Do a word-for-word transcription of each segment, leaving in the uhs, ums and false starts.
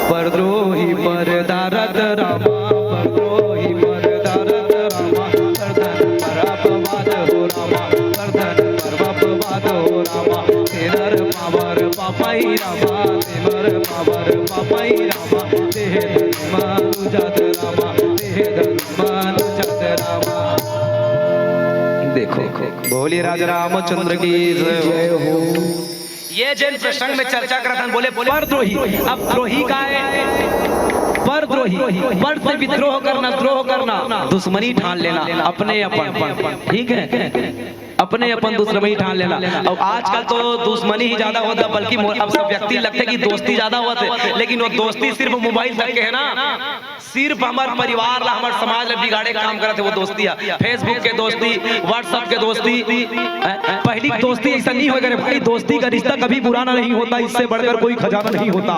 परद्रोही परदारत रामा, परद्रोही परदारत रामा, परधन पर अपवाद हो रामा, परधन पर अपवाद हो रामा, तेनर पावर पापई रामा, तेनर पावर पापई रामा, देह धन मानु जात रामा, देह धन मानु जात रामा। देखो, बोलिए राजा रामचंद्र की जय हो। ये जेन प्रसंग में चर्चा करत हन, बोले परद्रोही। अब द्रोही का है? परद्रोही, पर से विद्रोह करना, द्रोह करना, दुश्मनी ठान लेना, अपने अपन, ठीक है, अपने अपन दुश्मनी ठान लेना। अब आजकल तो दुश्मनी ही ज्यादा होता, बल्कि मो-, अब सब व्यक्ति लगथे कि दोस्ती ज्यादा होथे, लेकिन वो दोस्ती सिर्फ मोबाइल तक के है ना। सिर्फ हमर परिवार ला, हमर समाज ला बिगाड़े के काम करत हे वो दोस्ती ह। Facebook के दोस्ती, WhatsApp के दोस्ती, अ, अ, पहली दोस्ती ऐसा नहीं होएगा रे भाई। दोस्ती का रिश्ता कभी पुराना नहीं होता, इससे बढ़कर कोई खजाना नहीं होता।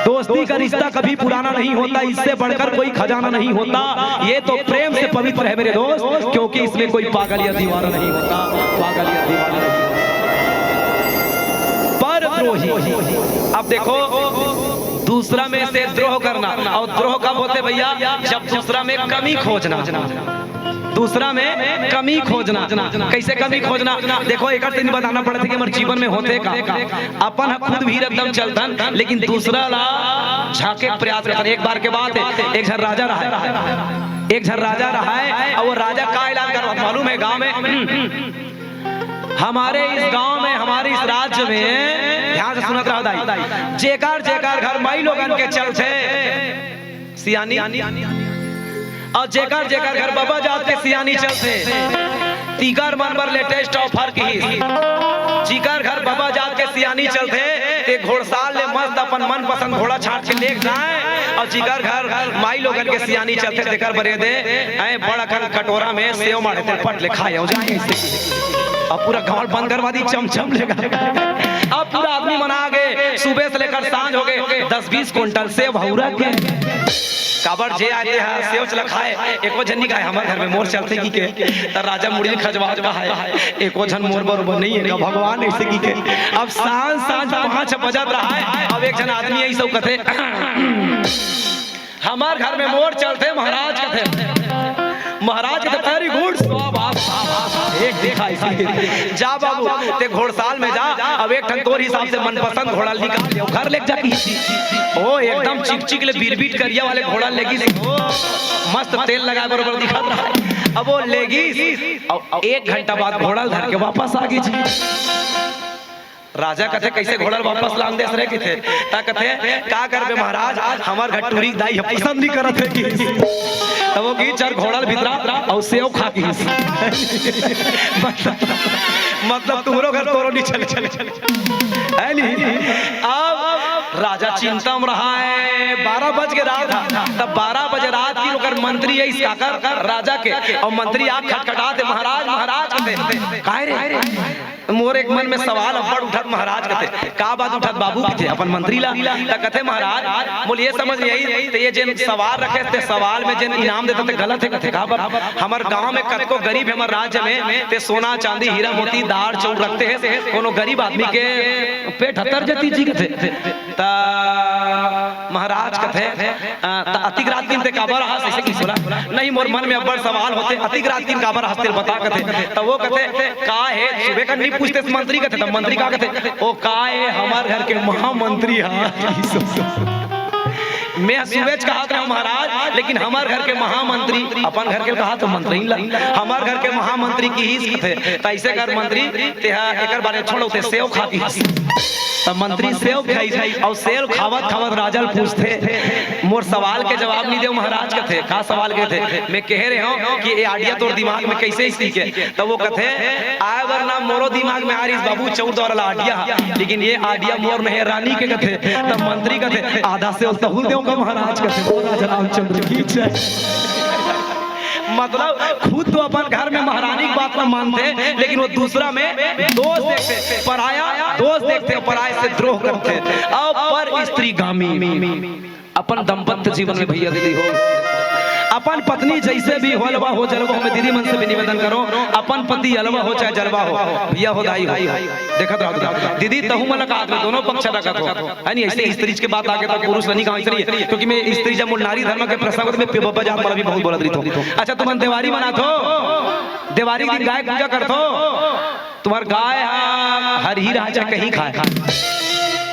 दोस्ती का रिश्ता कभी पुराना नहीं होता, इससे बढ़कर कोई खजाना नहीं होता। ये तो प्रेम से पवित्र है मेरे दोस्त, क्योंकि इसमें कोई पागल या दीवाना नहीं होता, पागल या दीवाना नहीं होता। परद्रोही, अब देखो, दूसरा में से द्रोह करना, और द्रोह कब होथे भैया? जब दूसरा में कमी खोजना। दूसरा में कमी खोजना। कैसे कमी खोजना? देखो, एकर से नहीं बताना पड़त हे कि हमर जीवन में होथे का। अपन ह खुद भी एकदम चलथन, लेकिन दूसरा ला झांके के प्रयास करथन। एक बार के बात हे, एक झन राजा रहा है, एक झन राजा रहा है, और वो राजा का ऐलान करवा मालूम है गांव में? हमारे इस गांव में, हमारे इस राज्य में, ध्यान से सुनत रहो दाई, जेकर जेकर घर माई लोगन के चलथे सियानी, और जेकर जेकर घर बबा जात के सियानी चलथे, तिकर मन बर latest offer किहिस। जिकर घर बबा जात के सियानी चलथे, ते घोड़साल ले मस्त अपन मनपसंद घोड़ा छांट के लेके जाए, और जिकर घर माई लोगन के सियानी चलथे, तेकर बरे दे, ऐ बड़ अकन कटोरा में सेव माढ़े, ते पट ले खाए हो जाए। अब पूरा गांव बंद करवा दी, चमचम लेगा। अब पूरा आदमी मन आ गे, सुबह से लेकर सांझ हो गे, दस बीस कुंटल सेव हौरा के। काबर जे आए ते हा सेव चला खाए, एको झन नी खाए, हमर घर में मोर चलथे कहिके। त राजा मुड़ी खजवात कहाए, एको झन मोर बरोबर नहीं है का भगवान, ऐसे कहिके। अब सांझ सांझ पाँच बजत रहा है, अब एक झन आदमी ऐसे कथे, "हमार घर में मोर चलथे महाराज," कथे। महाराज कथे, "Very good, शाबाश, शाबाश, एक दिखा इसे। जा बाबू, ते घोड़साल में जा, अब एक ठन तोर हिसाब से मनपसंद घोड़ा निकाल ले, घर ले जा," कहिस। ओ एकदम चिकचिक ले बिरबिट करिया वाले घोड़ा लेगिस। ओ मस्त तेल लगाए बरोबर दिखत रहा। अब वो लेगिस, अब एक घंटा बाद घोड़ा धर के वापस आ गिस। राजा कथे, "कैसे घोड़ा वापस लान देस रे?" कथे, त कथे, "का करबे महाराज, हमर घर टूरी दाई ह पसंद नहीं करत हे," कहिस। तब वो कहिस, "चल घोड़ा भीतरा अउ सेव खा," कहिस। मतलब, मतलब तुम्हरो घर तोरो नहीं चले, चले, चले। है नहीं? अब राजा चिंता में रहा है, बारह बज के रात था, तब बारह बजे रात की ओकर मंत्री है इस काकर राजा के, और मंत्री आके खटखटात हे, "महाराज, महाराज," कथे, "काय रे?" मोर एक मन में सवाल अब्बड़ उठत महाराज कथे, "का बात उठत बाबू?" कथे, "अपन मंत्री ला।" त कथे, "महाराज, मोला ये समझ नहीं आई, ते ये जेन सवाल रखे, ते सवाल में जेन इनाम देते, ते गलत है।" कथे, "का बात?" "हमर गांव में कतको गरीब है, हमर राज्य में, ते सोना, चांदी, हीरा, मोती, दार, चाउर रखते हैं, कोनो गरीब आदमी के पेट हतर जती जी," कथे। त महाराज कथे, "अ, त अतिक रात दिन ते काबर रहस?" ऐसे कहिस बोला, "नहीं, मोर मन में अब्बड़ सवाल होथे, अतिक रात दिन काबर रहस तेला बता," कथे। त वो कथे, "का हे, सुबह कन नहीं पूछतेस मंत्री?" कथे। त मंत्री का कथे, "ओ का हे, हमर घर के महामंत्री हा।" मैं सुबह कहत रहूं महाराज, लेकिन हमर घर के महामंत्री, अपन घर के कहा तो मंत्री ला, हमर घर के महामंत्री कहिस कथे। त ऐसे कर मंत्री, तेहा एकर बारे छोड़ो, ते सेव खा कहिस। त मंत्री सेव खाई, अउ सेव खावत खावत राजा ल पूछथे, "मोर सवाल के जवाब नहीं देव महाराज?" कथे, "का सवाल?" कथे, "मैं कहे रहे हूं कि ये आइडिया तोर दिमाग में कैसे इसी के?" त वो कथे, "आए बर ना मोरो दिमाग में आ रहिस बाबू, चाउर दार वाला आइडिया, लेकिन ये आइडिया मोर नहीं, रानी के," कथे। त मंत्री कथे, "आधा सेव तहू देव का महाराज?" कथे, "ओ राजा रामचंद्र की जय।" मतलब, खुद तो अपन घर में महारानी के बात ला मानथे, लेकिन वो दूसरा में दोष देखथे, पराया दोष देखथे, पराये से द्रोह करथे। अउ पर स्त्रीगामी, अपन दाम्पत्य जीवन में भैया दीदी हो, अपन पत्नी जइसे भी हो, अलवा हो, जलवा हो, मैं दीदी मन से भी निवेदन करों, अपन पति अलवा हो चाहे जलवा हो, भइया हो, दाई हो, देखत रहो दीदी, दीदी तहू मन ला कहत में दोनों पक्ष रखत हो, है नहीं? अइसे स्त्री के बात आगे तो पुरुष ला नहीं कहा, इसलिए क्योंकि मैं स्त्री जब मोर नारी धर्म के प्रसंग में पे-, बजात वाला भी बहुत बोलत रहिथों। अच्छा, तुमन देवारी मनाथो, देवारी के दिन गाय पूजा करथो, तुम्हर गाय ह हरही रहा चाहे कहीं खाए,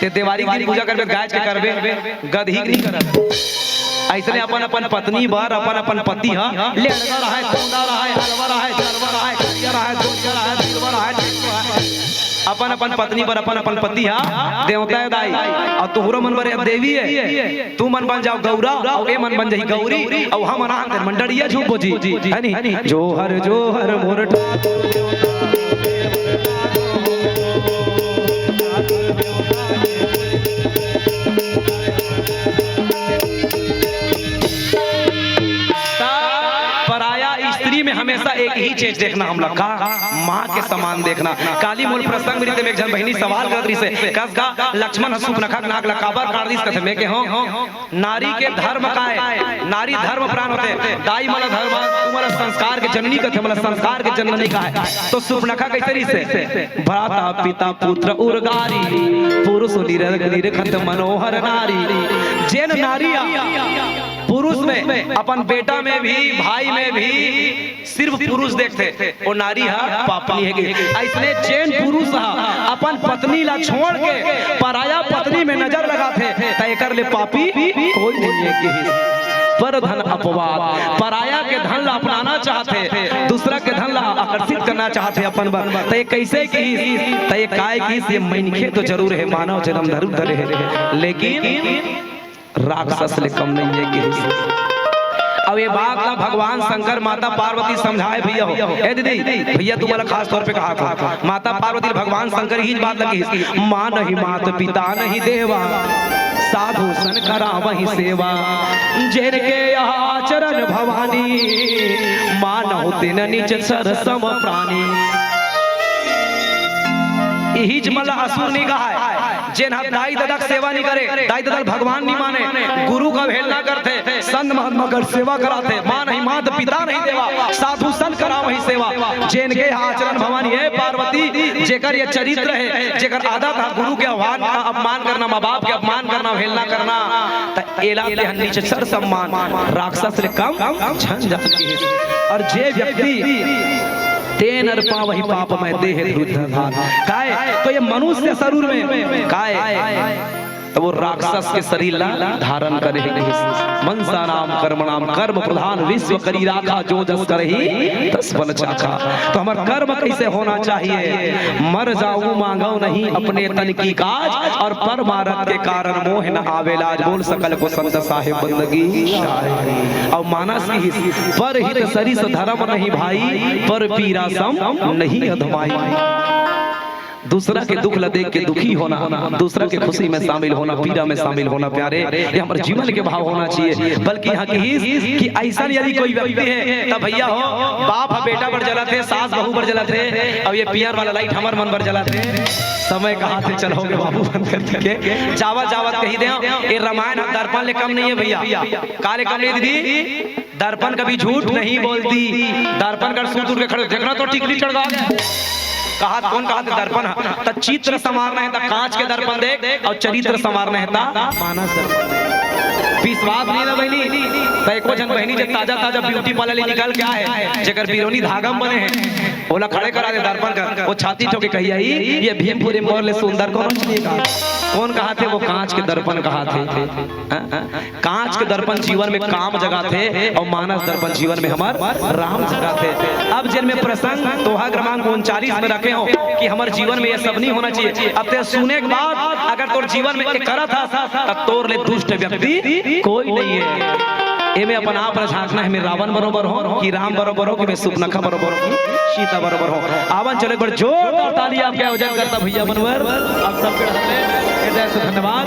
ते देवारी के दिन पूजा करबे, गाय के करबे, गदही के नहीं करत। अइसने अपन अपन पत्नी बर अपन अपन पति ह लेड़गा रहय, कोंदा रहय, हलवा रहय, जलवा रहय, करिया रहय, धोरिया रहय, बिलवा रहय, टेकुआ रहय। अपन अपन पत्नी बर अपन अपन पति ह देवता ए दाई, अउ तुहरो मन बर ए देवी ए। तुमन बन जाव गौरा, अउ ए मन बन जाही गौरी, अउ हमन आन तेन मन डड़िया झूमबो जी, है नी? जोहर जोहर मोर ठाकुर देवता। त पराया स्त्री में हमेशा एक ही चीज देखना हमला, का? माँ के समान देखना। काली मोर प्रसंग में एक झन बहिनी सवाल करत रहिसे, कस का लक्ष्मण ह सुपनखा के नाक ला काबर काट दिस, कथे मैं के हों, नारी के धर्म काय? नारी धर्म प्राण होथे। दाई मन ला धर्म, तू मन ला संस्कार के जननी कथे, मन ला संस्कार के जननी कहे। तो सुपनखा कइसे रहिसे? भ्राता पिता पुत्र उरगारी, पुरुष निरख निरखत मनोहर नारी। जेन नारी ह पुरुष में, अपन बेटा में भी, भाई में भी सिर्फ पुरुष देखथे, ओ नारी ह पापनी हे गे। अइसने जेन पुरुष ह अपन पत्नी ला छोड़ के पराया पत्नी में नजर लगाथे, त एकर ले पापी कोई नहीं हे गे। पर धन अपवाद, पराया के धन ला अपनाना चाहथे, दूसरा के धन ला आकर्षित करना चाहथे अपन बर, त ये कइसे किहिस? त ये काय किहिस? ये मनखे तो जरूर हे, मानव जनम धरुर धरे हे, लेकिन राक्षस ले कम नहीं हे किहिस। अब ये बात ला भगवान शंकर माता पार्वती समझाए भइया हो। ए दीदी, भइया तुमन ला खास तौर पे कहत हों, माता पार्वती ल भगवान शंकर इहीच बात ला किहिस, माँ नहीं मात पिता नहीं देवा, साधु सन करावहीं सेवा, जेन के यह आचरण भवानी, मानहु तिन नीच सर सम प्राणी। इहीच मन ला असुर नहीं कहय। जेन ह दाई ददा के सेवा नइ करे, दाई ददा ल भगवान नइ माने, गुरु के अवहेलना करथे, संत महात्मा कर सेवा कराथे, माँ नहीं मात पिता नहीं देवा, साधु संत करावहीं सेवा। जेन के ह आचरण भवानी हे पार्वती, जेकर ये चरित्र हे, जेकर आदत ह गुरु के आह्वान, अपमान करना, माँ बाप के अपमान करना, अवहेलना करना, त एला तेह नीच सर सम्मान, राक्षस ले कम झन जान किहिस। अउ जे व्यक्ति ते नर पावही पाप मैं देह धुरंधर। काय? तो ये मनुष्य सरूर में काय? त वो राक्षस के सरीर ला धारन करे हे। मनसानाम कर्मणाम कर्म प्रधान विश्व करी राखा, जो जस करही तस फल चाखा। त हमर कर्म कइसे होना चाहिए? मर जावँ माँगव नहीं अपने तन की काज, अउ परमारथ के कारन मोहे न आवे लाज। बोल सकल को संत साहेब बंदगी। अउ मानस की पर हित सरिस धरम नहीं भाई, पर पीरा सम नहीं अधमाई। दूसरा के दुख ला देख के दुखी होना, दूसरा के खुशी में शामिल होना, पीरा में शामिल होना, प्यारे, ये हमर जीवन के भाव होना चाहिए। बल्कि इहाँ किहिस कि अइसन यदि कोई व्यक्ति हे, त भइया हो, बाप ह बेटा बर जलत हे, सास बहू बर जलत हे, अउ ये पियर वाला लाइट हमर मन बर जलत हे। समय कहाथे, चल होगे बाबू, बंद कर दे। जावत जावत कहि देंव, ये रामायण ह दर्पण ले कम नइ हे भइया। का ले कम नइ हे दीदी? दर्पण कभी झूठ नहीं बोलती। दर्पण कर सूत उठ के खड़े, देखना तो टिकली चढ़ गे। कहाथे, कोन कहाथे दर्पण ह? त चित्र संवारना हे त कांच के दर्पण देख, अउ चरित्र संवारना हे त मानस दर्पण देख। विश्वास नइ हे ना बहिनी, त एको झन बहिनी जे ताजा ताजा ब्यूटी पार्लर ले निकल के आए हे, जेकर बिरौनी धागा म बने हे, ओला खड़े करा दे दर्पण कर, वो छाती ठोक के कहि आही, ये भीमपुरी मोर ले सुंदर कोनो नइ हे। कोन कहाथे? वो कांच के दर्पण कहाथे। हाँ, हाँ। कांच के दर्पण जीवन में काम जगाथे अउ मानस दर्पण जीवन में हमर राम जगाथे। अब जेन में प्रसंग दोहा क्रमांक उनचालीस में रखे हों कि हमर जीवन में ये सब नइ होना चाहिए। अब तें सुने के बाद अगर तोर जीवन में ये करत हस, त तोर ले दुष्ट व्यक्ति कोई नइ हे। एमे अपन आप ल झांकना हे, मैं रावण बरोबर हों कि राम बरोबर हों कि मैं सुपनखा बरोबर हों कि सीता बरोबर हों। आवन चलो एक बार जोरदार ताली आपके आयोजन करता भइया मन बर। आप सबके हृदय से धन्यवाद।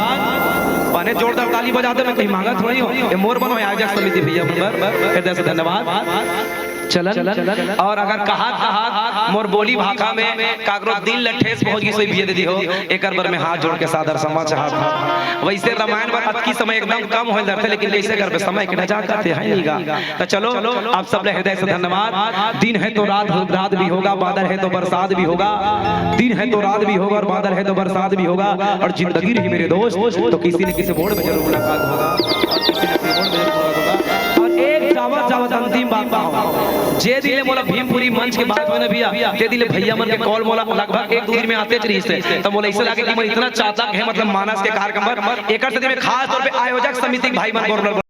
बने जोरदार ताली बजा दे, मैं कहीं मांगा थोड़ी हों। ये मोर बनो आयोजक समिति भइया मन बर, हृदय से धन्यवाद। चलन। और अगर कहात कहात मोर बोली भाखा में काकरो दिल ल ठेस पहुंच गिस होही भैया दीदी हो, एकर बर मैं हाथ जोड़ के सादर क्षमा चाहत हंव। वइसे रामायण बर अतकी समय एकदम कम होय ल धरथे, लेकिन कइसे करबे, समय के नजाकत हे, हे नी गा। त चलो, आप सब ल हृदय से धन्यवाद। दिन है तो रात, रात भी होगा, बादल है तो बरसात भी होगा। दिन है तो रात भी होगा और बादल है तो बरसात भी होगा, और जिंदगी रही मेरे दोस्त तो किसी न किसी मोड़ में जरूर मुलाकात होगा। और एक जावत जावत अंतिम बात कहूं, जे दिन ले मोला भीमपुरी मंच के बात होय ना भैया, ते दिन ले भैया मन के कॉल मोला लगभग एक दू दिन में आतेच रहिस हे। त मोला अइसे लागे कि मैं इतना चातक हे, मतलब मानस के कार्यक्रम बर, एकर सेती मैं खास तौर पे आयोजक समिति के भाई मन बर